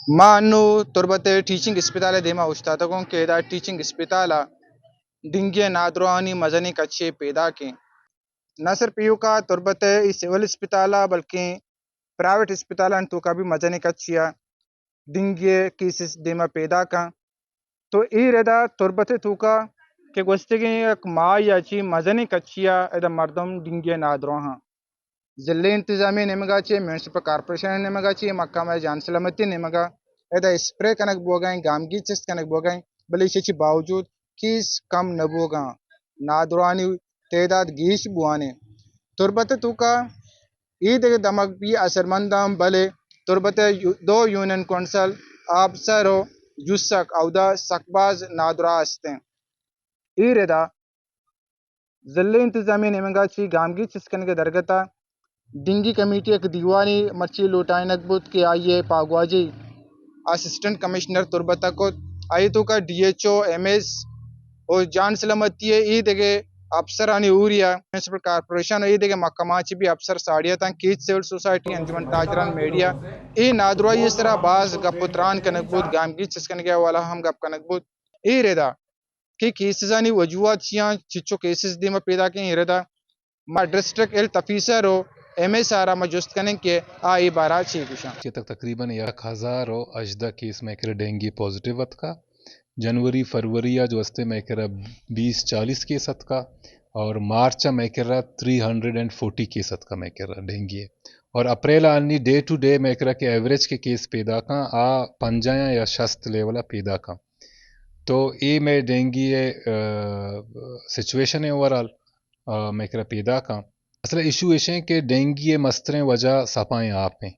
ما انو تربت ءِ ٹیچنگ اسپتال ءِ دیما اوشتاتگوں کہ ادا ٹیچنگ اسپتال ءَ ڈینگی ءِ نادراہانی مزنیں کچے پیداک ایں۔ نہ صرف ایوکا تربت ءِ اے سول اسپتال ءَ بلکیں پرائیویٹ اسپتالانی توکا بھی مزنیں کچے ءَ ڈینگی ءِ کیسز دیما پیداک اں۔ تو اے ردا تربت ءِ توکا کہ گوستگیں یک ماہ یا چی مزنیں کچے ءَ ادا مردم ڈینگی ءِ نادراہ اں۔ ضلعی انتظامیہ ءِ نیمگا چہ، میونسپل کارپوریشن ءِ نیمگا چہ، محکمہ جان سلامتی ءِ نیمگا ادا اسپرے کنگ بوگا ایں، گامگیج چست کنگ بوگا ایں، بلے ایشی چہ باوجود کیس کم نہ بوگا اں، نادراہانی تعداد گیش بوان ایں۔ تربت ءِ توکا اے دگہ دمگ بھی اثرمند اں، بلے تربت ءِ یو-، دو یونین کونسل آبسر و جوسک اودا سک باز نادراہ است ایں۔ اے ردا ضلعی انتظامیہ ءِ نیمگا چہ گامگیج چست کنگ ءِ درگت ءَ ڈینگی کمیٹی ءِ یک دیوانے مرچی لوٹائینگ بوت کہ آئی ءِ پاگواجہی اسسٹنٹ کمشنر تربت ءَ کت۔ آئی ءِ توکا D H O, M S و جان سلامتی ءِ اے دگہ افسرانی ہوری ءَ میونسپل کارپوریشن و اے دگہ محکمہ چہ بھی افسر ساڑی اتاں، کیچ سول سوسائٹی، انجمن تاجران، میڈیا، اے نادراہی ءِ سرا باز گپ و تران کنگ بوت، گامگیج چست کنگ ءِ حوالہ ہم گپ کنگ بوت۔ اے ردا کہ کیسزانی وجوہات چی آں، چچو کیسز دیما پیداک ایں، اے ردا ما ڈسٹرکٹ ہیلتھ آفیسر و ایم ایس آر ءَ ما جست کنیں کہ آ اے بارہ ءَ چی گوشاں۔ چہ تک تقریباً یک ہزار و ہژدہ کیس مئے کرا ڈینگی پازیٹیو اتکا۔ جنوری، فروری ءَ جو استے مئے کرا بیس چالیس کیس اتکا اور مارچ ءَ مئے کرا three hundred and forty case اتکا مئے کرا ڈینگی ءِ۔ اور اپریل ءَ انی ڈے ٹو ڈے مئے کرا کہ ایوریج کہ کیس پیداک اں، آ پنجاہ یا شست لیول ءَ پیداک اں۔ تو اے مئے ڈینگی ءِ، آ، سچویشن ایں اوورآل، آ، مئے کرا پیداک اں۔ اصل ایشو ایش ایں کہ ڈینگی ءِ مستریں وجہ سپائیں آپ ایں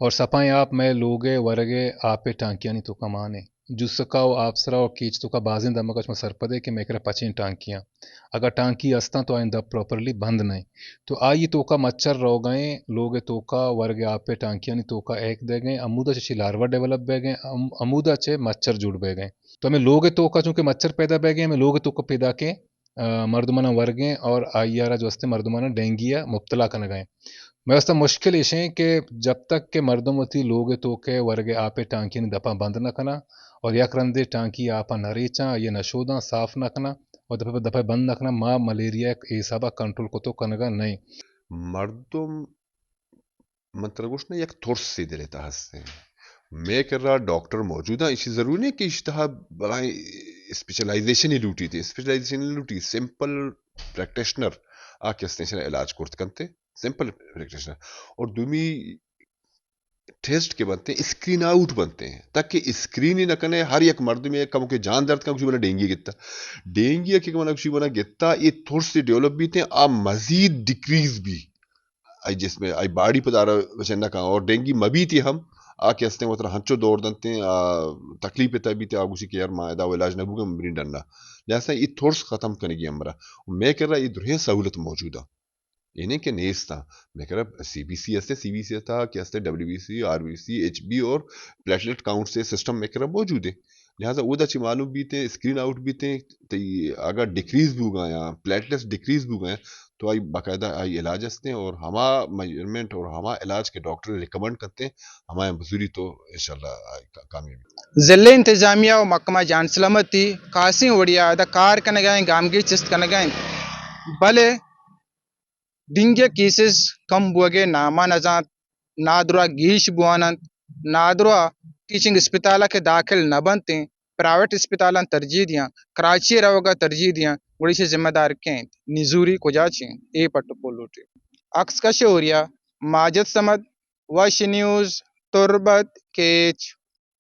اور سپائیں آپ مئے لوگ ءِ ورگ ءِ آپ ءِ ٹانکیانی توکا مان ایں۔ جوسکا و آپسرا و کیچ توکا بازیں دمگا شما سرپد ئے کہ مئے کرا پچیں ٹانکی اں۔ اگاں ٹانکی استاں تو آیاں دپ پراپرلی بند نہ ایں۔ تو آئی توکا مچھر روگا ایں، لوگ ءِ توکا ورگ ءِ آپ ءِ ٹانکیانی توکا ایک دیگا ایں، ہمودا چہ چی لاروا ڈیولپ بیگا ایں، ہم-، ہمودا چہ مچھر جوڑ بیگا ایں۔ تو ہمے لوگ ءِ توکا چونکہ مچھر پیدا بیگا ایں، ہمے لوگ ءِ توکا پیداک ایں، آ، مردماناں ورگ ایں اور آئی ءَ را جو استے مردماناں ڈینگی ءَ مبتلا کنگا ایں۔ مئے واسطہ مشکل ایش ایں کہ جب تک کہ مردم وتی لوگ ءِ توکا ورگ ءِ آپ ءِ ٹانکیانی دپاں بند نہ کناں اور یک رندے ٹانکی آپاں نہ ریچاں، آئی ءَ نہ شوداں، صاف نہ کناں اور دپے پہ دپے بند نہ کناں، ما ملیریا ءِ حسابا کنٹرول کتو کنگا نہ ایں۔ مردم من ترا گوشت نہ، یک ترسے دل ءِ تہا ہستیں۔ مئے کرا ڈاکٹر موجود اں، ایشی ضروری نہ کہ ایشی تہا بلاہیں اسپیشلائزیشن ہی لوٹی تھے، اسپیشلائزیشن ہی لوٹی، سمپل پریکٹیشنر آ کہ ہستیں، ایشاں علاج کرت کنتے، سمپل پریکٹیشنر۔ اور دومی ٹیسٹ کہ بنتے، اسکرین آؤٹ بنتے، تاکہ اسکرین ہی نہ کنے، ہر یک مردمے کم کہ جان درد کن، گوشی منا ڈینگی گتا۔ ڈینگی کہ منا گوشی منا گتا، اے ترس ڈیولپ بیتے، آ مزید ڈیکریز بی۔ آئی جسم ءَ، آئی باڈی پدا را بچن نہ کن اور ڈینگی مہ بیتی ہم، آ کہ ہستیں وترا ہنچو دور دنتیں، آ تکلیف ءِ تہ بیتے، آ گوشی کہ یار ما ادا و علاج نہ بوگا، من برین ڈنا۔ لہذا اے ترس ختم کنگی ہمرا۔ مئے کرا اے درہیں سہولت موجود اں۔ اے نہ کہ نیست اں۔ مئے کرا سی بی سی ہستیں، سی بی سی تہا کہ ہستیں W B C, R B C, H B اور پلیٹلیٹ کاؤنٹ سے سسٹم مئے کرا موجود ایں۔ لہذا اودا چہ معلوم بیتیں، اسکرین آؤٹ بیتیں، تئی اگر ڈیکریز بوگا یا پلیٹلیٹس ڈیکریز بوگا، تو آئی باقاعدہ آئی علاج ہستیں اور ہما میجرمنٹ اور ہما علاج کہ ڈاکٹر ریکمنڈ کرتے، ہما بزوری تو انشاءاللہ آئی کا-، کامیابی۔ ضلع انتظامیہ و محکمہ جان سلامتی خاصیں وڑیا ادا کار کنگا ایں، گامگیج چست کنگا ایں، بلے ڈینگی کیسز کم بوگے ناما نزانت، نادراہ گیش بوان انت، نادراہ ٹیچنگ اسپتال کہ داخل نہ بنتیں، پرائیویٹ اسپتالاں ترجیح دیاں، کراچی روگا ترجیح دیاں، گڑا ایشی ذمہ دار کئے انت؟ نزوری کجا چہ انت؟ اے پٹ و پول لوٹی۔ عکس کش اوریا، ماجد صمد، وش نیوز، تربت، کیچ۔